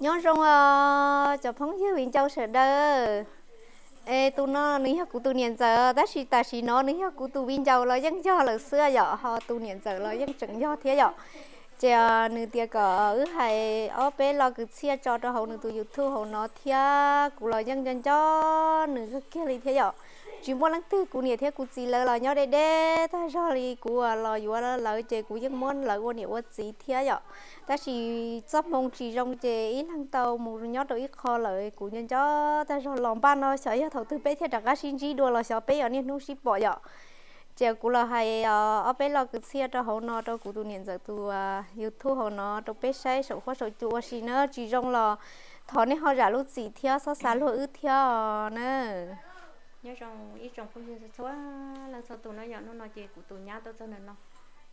Nyob zoo cov phooj ywg viv ncaus sawv daws. Es tus no nws yog kuv tus niam ntxawm, tab sis tam sim no nws yog kuv tus viv ncaus los yeej yog lawm xwb yom, ho tus niam ntxawm los yeej tseem yog thiab yom. Ces nws tias kom wb hais ob peb lo kwv txhiaj tso rau hauv nws tus YouTube hauv no thiab, kuv los yeej nco nco nws kawg kiag li thiab yom. Tsis muaj leej twg, kuv niam thiab kuv txiv lawv los nyob deb deb tag zog li, kuv los yuav lawv ces kuv yeej muab lawv ua niam ua txiv thiab yom. Tab sis txoj hmoo tsis zoo ces ib leeg tau mus nyob rau ib qho lawm, kuv nco nco tag zog los npaj no xyov yog thaum twg peb thiaj rov qab sib ntsib dua los xyov peb yuav niaj hnub sib pom yom. Ces kuv los hais ob peb lo kwv txhiaj rau hauv no rau kuv tus niam ntxawm tus YouTube hauv no rau peb saib saum huab saum cua ua si na, tsis zoo los thov nej ho zam lub txim thiab txhob xav luag wb thiab os na. Nyob zoo ib tsoom phooj ywg txhua leej txhua tus no yom, hnub no ces kuv tus nyab tuaj txog ntawm no.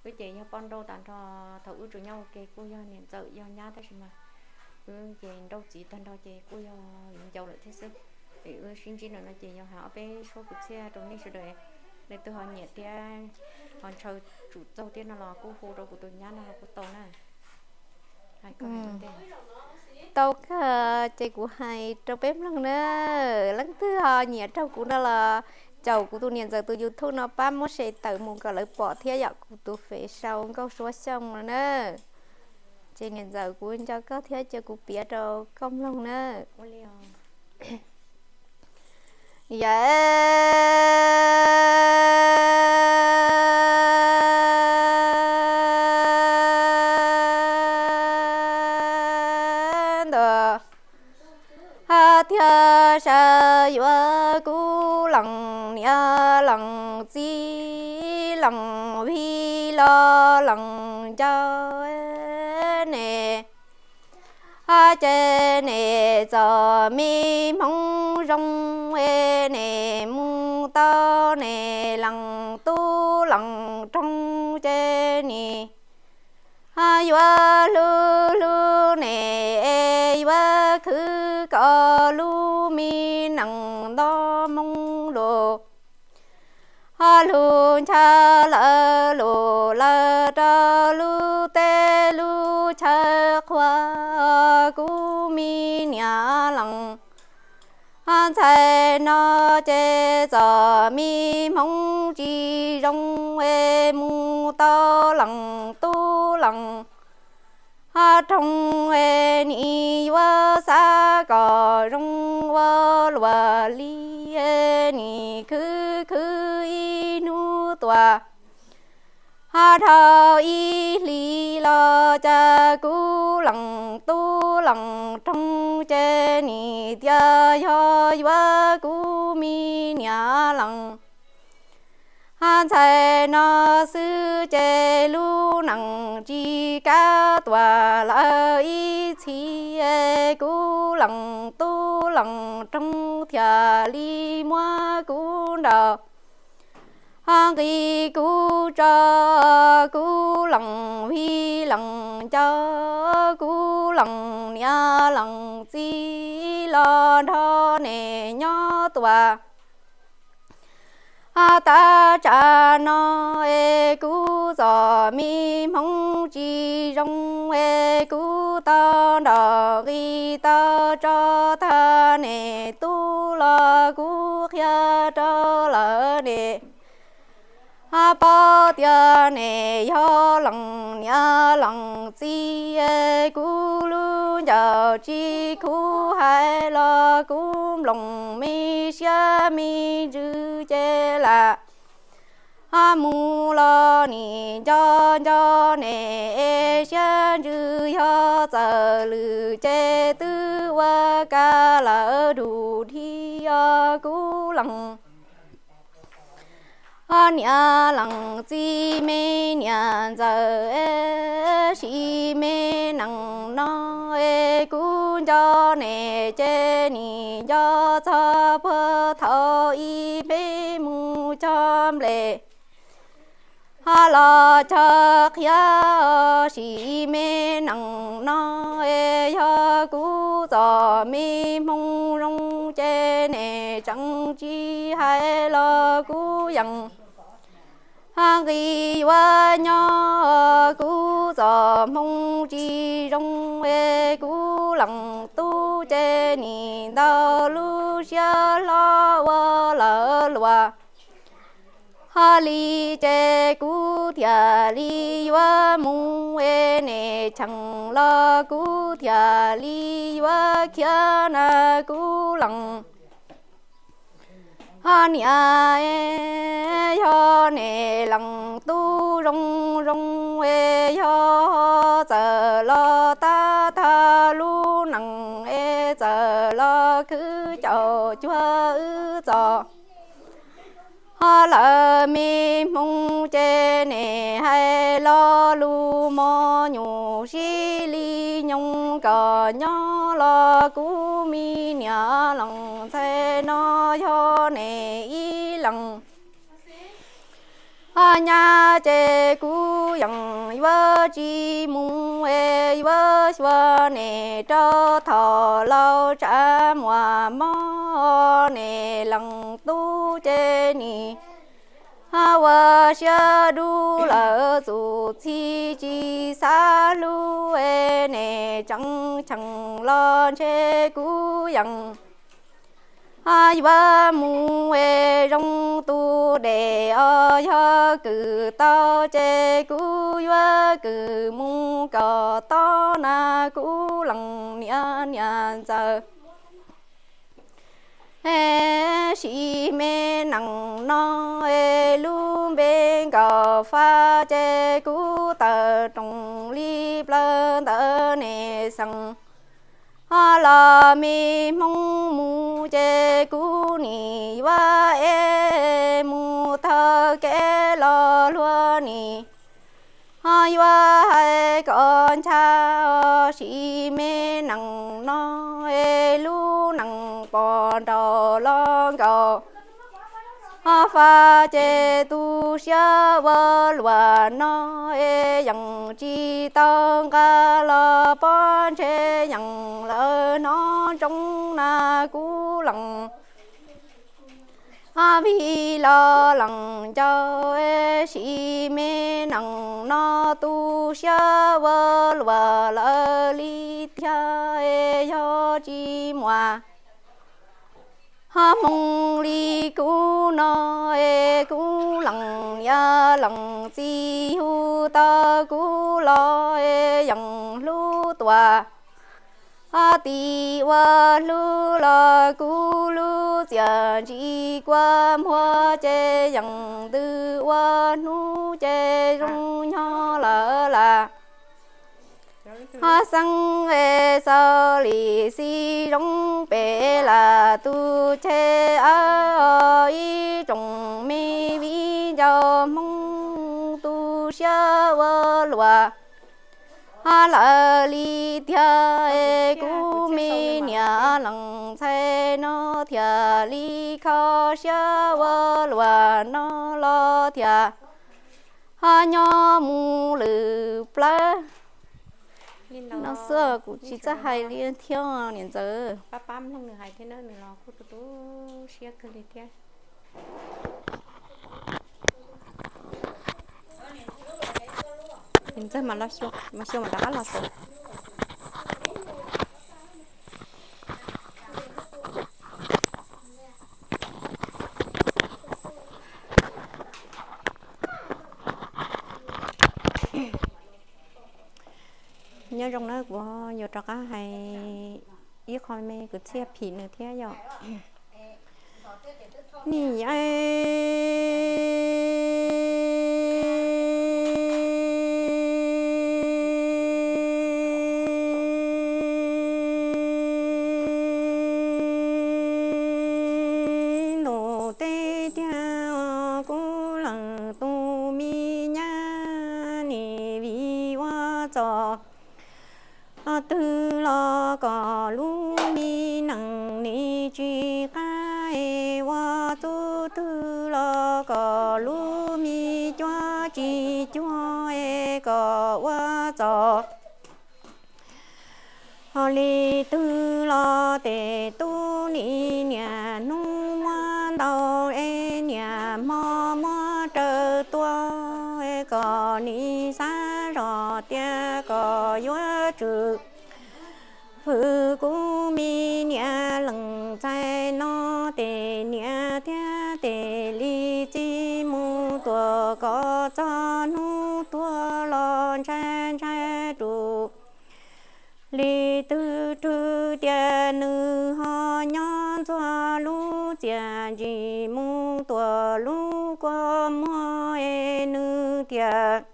Wb ces yog poj nrauj tas nrho, thaum wb tseem nyob ua ke kuj yog niam ntxawm yog nyab tab sis mas wb ces nrauj txiv tag nrho ces kuj yog viv ncaus lawm thiab xwb. Es wb sib ntsib ntawm no ces yog hais ob peb suab kwv txhiaj rau nej sawv daws, leej twg ho nyiam thiab ho ntshaw tsum txaug thiab no los kuj hu rau kuv tus nyab no los kuj tau na. Tau kawg, ces kuv hais rau peb mloog na. Leej twg ho nyiam raug kuv no los caum kuv tus niam ntxawm tus YouTube no pab muab share tawm mus kom lawv pom thiab yom, kuv tus fev sau Nkauj Suab Xyooj no na. Ces niam ntxawm kuv nco koj thiab cia kuv piav rau koj mloog na. Yam ntawd thiaj sawv yuav kuv leej niam leej txiv leej vij los leej ncaus ne. Ces nim txom me hmoov zoo es nim mus tau nim leej tub leej roog ces nim yuav hlub hlub nim es yuav khwv kom lub me neej nto moo lus. Ho lug ncha lawv lug lawv rau lub teb lub chaw qhuav kuv me niam leej. Ho ntxhais no ces txom me hmoov tsis zoo es mus tau leej tub leej ho roog es nim yuav xav kom zoo ua luaj li es nim khwv khwv ib hnub tuaj. Ho dhau ib hlis los cas kuv leej tub leej roog ces nim tias yog yuav kuv me niam leej. Ho ntxhais no xwb ces lub neej tsis kav tuaj lawm ib txhis, kuv leej tub leej roog thiaj li muab kuv nraus. Ho nqis kuv tso, kuv leej vij leej ncaus, kuv leej niam leej txiv los nrog nim nyob tuaj. Ho tab tsam no es kuv txom me hmoov tsis zoo es kuv tau nrog nqis tau tso tag nim tub los kuv qhia rau lawv nim ho paub tias nim yog leej niam leej txiv, kuv lub ncaus tsis khuv hais los kuv nplooj me siab me ntsws ces lam ho mus los nim nco nco nim es siab ntsws yog txawm lwm ces twb ua kab lawm dub dhi os kuv leej. Ho niam leej txiv me niam ntxawm, sim me neej no es kuv nco nim ces nim nco txog puag thaum ib peb mus cog nplej ho los cog qhiav. Sim me neej no es yog kuv txom me hmoo zoo ces nim tseem tsis hais los kuv yeej ho nqis yuav nyob. Kuv txom hmoo tsis zoo es kuv leej tub ces nim ntau lub siab hlob ua lawv luag. Ho li ces kuv thiaj li yuav mus es nim cheem los kuv thiaj li yuav khiav na kuv leej. Ho niam es yog nim leej tub zoo zoo es yog txawm los tab tag lub neej es txawm los khwv caum cuag wb txom. Ho lawv me hmoo ces nim hais lo lus mos nyum sib li nyoos kom nyob los kuv me niam leej ntxhais no yog nim ib leej. Ho nyab ces kuv yeej yuav tsis mus es yuav xyuas nim rau thaum laus tsav muaj mob nim leej tub ces nim ho ua siab dub lawm txuj txij tsis xav hlub es nim tseem cheem los ntshe kuv yeej ho yuav mus es zoo tus dej os yog kwm tau ces kuv yuav kwm mus kom tob na kuv leej niam niam ntxawm. Sim me neej no es lub npe nkaus faj ces kuv tawm roos li plaws ntawm nim xeem. Ho los me hmoo mus ces kuv nim yuav es mus taug kev los luag nim ho yuav hais kom ncha os sim me neej no es lub neej pom nraum los nkaus. Ho faj ces tu siab ua luaj no es yeej tsis tau nqa los pob ntseg yeej lawv hnov ntsoov na kuv leej. Ho vij los leej ncaus es sim me neej no tu siab ua luaj lawm li thiab es yog tsis muaj ho hmoo li kuv no es kuv leej niam leej txiv hu tau kuv los es yeej hlub tuaj. Ho tim ua hlub los kuv lub txiaj ntsim kua muag ces yeej ntws ua hnub ces zoo nyob lawm las. Ho xeeb es xaus li xij zoo pem lam tus che awb os ib tsoom me viv ncaus Hmoob tu siab ua luaj. Ho lawm li thiab es kuv me niam leej ntxhais no thiaj li kho siab ua luaj no los thiaj ho nyob mus lwm plawv. No xwb kuv tsis txawj hais li thiab niam ntxawm. Niam ntxawm mas los xyuas, mas xyuas mas rov qab los xyuas. Nyob zoo na, kuv yuav rov qab hais ib qho me kwv txhiaj phim nws thiab yom. Nim ntuj teb tiag, kuv leej tus me nyab nim vim ua txoj twg los kom lub me neej nim tsis qab, ua txuj twg los kom lub me cuab tsis cuag, kom ua txoj ho li twg los tes tub nim niam hnub muab ntau es niam hmo muab raws tua, kom nim xav zoj tias kom yuav tsum Hwm kuv me niam leej ntxhais no tes niam thiab tes li txiv mus tuam kom txog hnub tuag los ntshai ntshai rus li twg rwg tias nws ho nyob ntxuag lub txiaj ntsim mus tuam lub kua muag es nws thiaj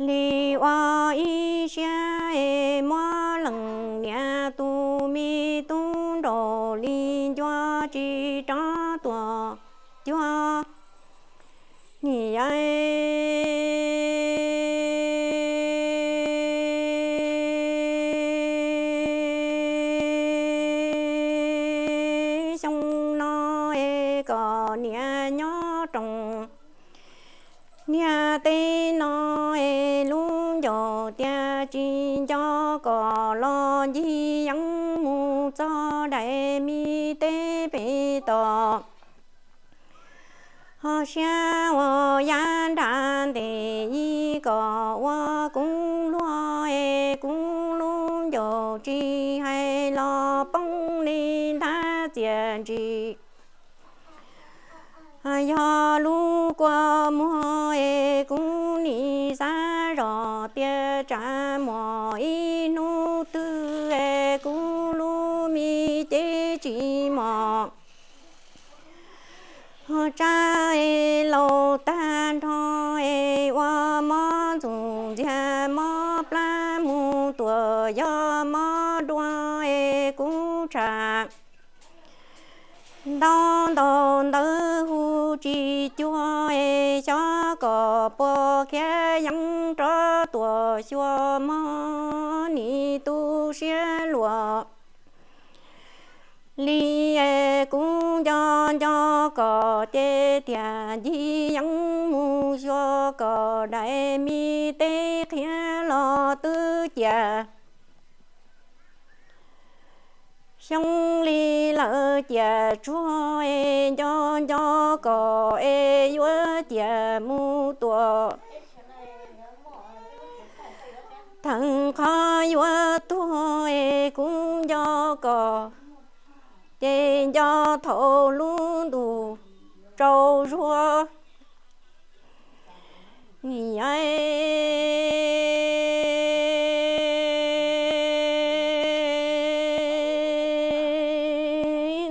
li ua ib siab es muab leej niam tus me tub nraug li ncua tsis rov tuaj cuag niam yawg. Xyoo no es kom niam nyob roos niag teb no es lub ncauj tias tsis nco kom los ncig yeeb mus txog daim me teb pem toj. Ho siab ua yaj nrag ntes yig kom ua kuv luag es kuv lub ncauj tsis hais los poob li nthab txiaj ntsim. Yog lub kua muag es kuv nim xav zoj tias tsam muaj ib hnub twg es kuv lub me cev tsis mos. Ho tsam es laus tag nrho es ua mob ntxuj ntxiag mob plab mus tuam yog mob dua es kuv tsham ntau ntau ntawd hu tsis cuag es xyov kom puas khiav yeeb rov tuaj xyuas mog nim tu siab luag li es kuv nco nco kom ces tiag ncig yeeb mus xyuas kom daim me teb qhia los twb ciaj xyoo li lawm ciaj tsuag es nco nco kom es yuav ciaj mus tuam theem qhov yuav tuag es kuv nco kom ces nco thaum lub ntuj tsaus zuag niam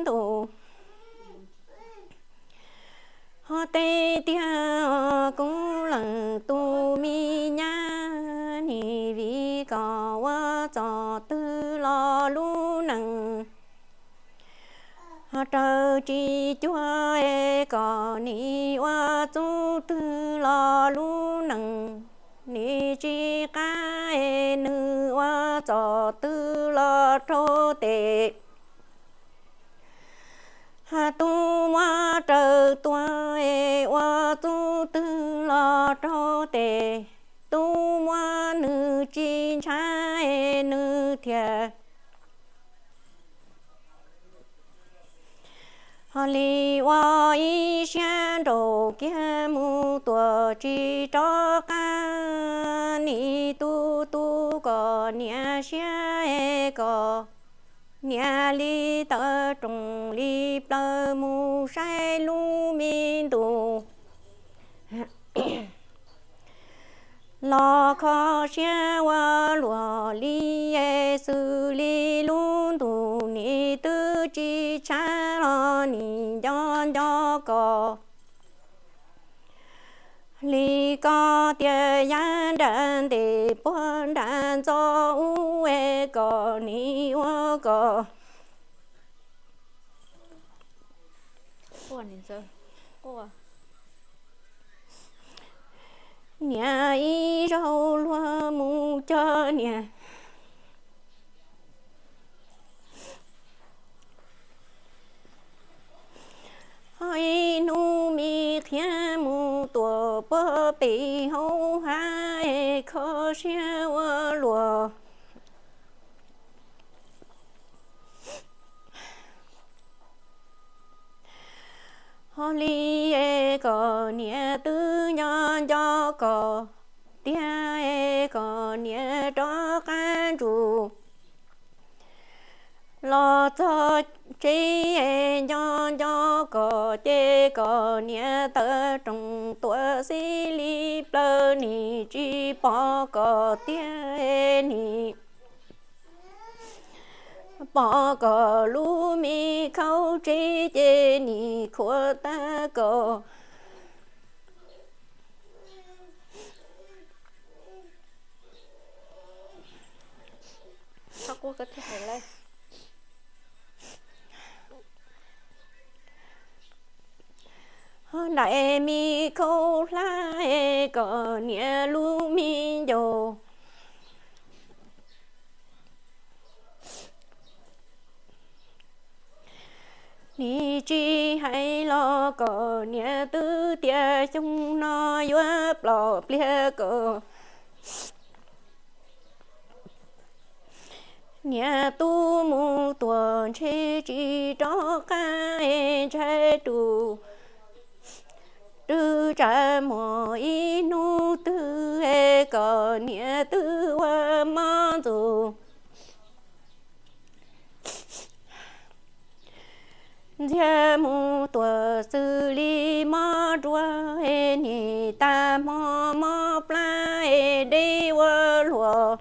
ntuj. Ho tej tiag kuv leej tus me nyab nim vim kom ua txoj twg los lub neej ho raws tsis cuag es kom nim ua txoj twg los lub neej nim tsis qab es nws ua txoj twg los raug tes ha tub muab raws tua es ua txoj twg los raug tes tub muab nws tsis ntshav es nws thiaj ho li ua ib siab nraus kiag mus tuam tsis rov qab nim tu tu kom niam siab es kom niam li tawm roos li plaws mus saib lub me ntuj los kho siab ua luaj li es xws li lub ntuj nim twb tsis tshav los nim nco nco kom li ko tias yaj nram ntes puag nram ntxo ub es kom nim ua kom niam ib zaug luag mus cog niam ho ib hnub me qhia mus tuam puag pem hauv hav es kho siab ua luaj ho li es kom niam twb nco nco kom tiag es kom niam rov qab ntsus los txog tsev nco nco kom ces kom niam tawm roos tuaj xib li plaws nim tsis pom kom tiag nim pom kom lub me khaub tsev ces nim khuav tag kom nraim me khaub hlab kom niam lub me ncaus nim tsis hais los kom niam twb tias xyoo no yuav plom pliag kom niam tub mus tuam ntshe tsis rov qab ntshai rus rwg tsam muaj ib hnub twg kom niam twb ua mob ntxuag ntxiag mus tuam xws li mob ruas nim tag hmo mob plab deb ua luam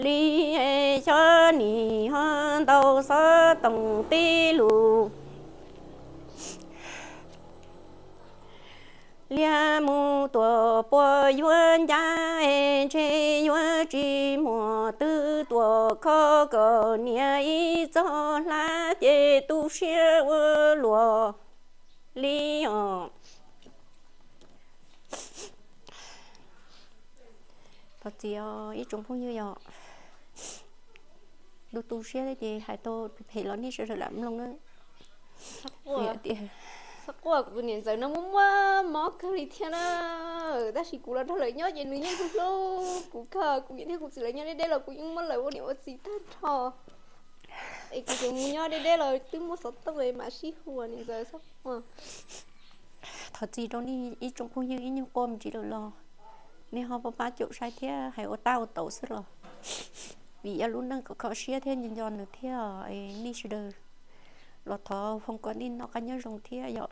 li xyov nim ho ntau xov toom tib lus liag mus tuam puas yuav ncaj ntshe yuav tsis muaj twg tuam kho kom niam ib txog hlab ces tu siab ua luam li os. Thov txim ib tsoom phooj ywg yom, tu tu siab thiab ces hais tau phem los nej sawv daws lam mloog na. Xav quaj, kuv tus niam ntxawm no muaj muaj mob kawg li thiab na, tab sis kuv los nrog lawv nyob ces nws yeej hlub hlub kuv kawg. Kuv niam thiab kuv txiv lawv nyob deb deb los kuv yeej muab lawv ua niam ua txiv tag nrho. Es kuv tseem mus nyob deb deb los twb muaj xov tooj mam sib hu niam ntxawv xab. Thov txim rau nej ib tsoom phooj ywg ib nyuag quaj me ntsis lawm los nej ho pab pab caum saib thiab hais ua tab ua taug xwb los vim yog lub neej kom kho siab thiab nco nco nws thiab es nej sawv daws los thov foom kom nej noj qab nyob zoo thiab yom.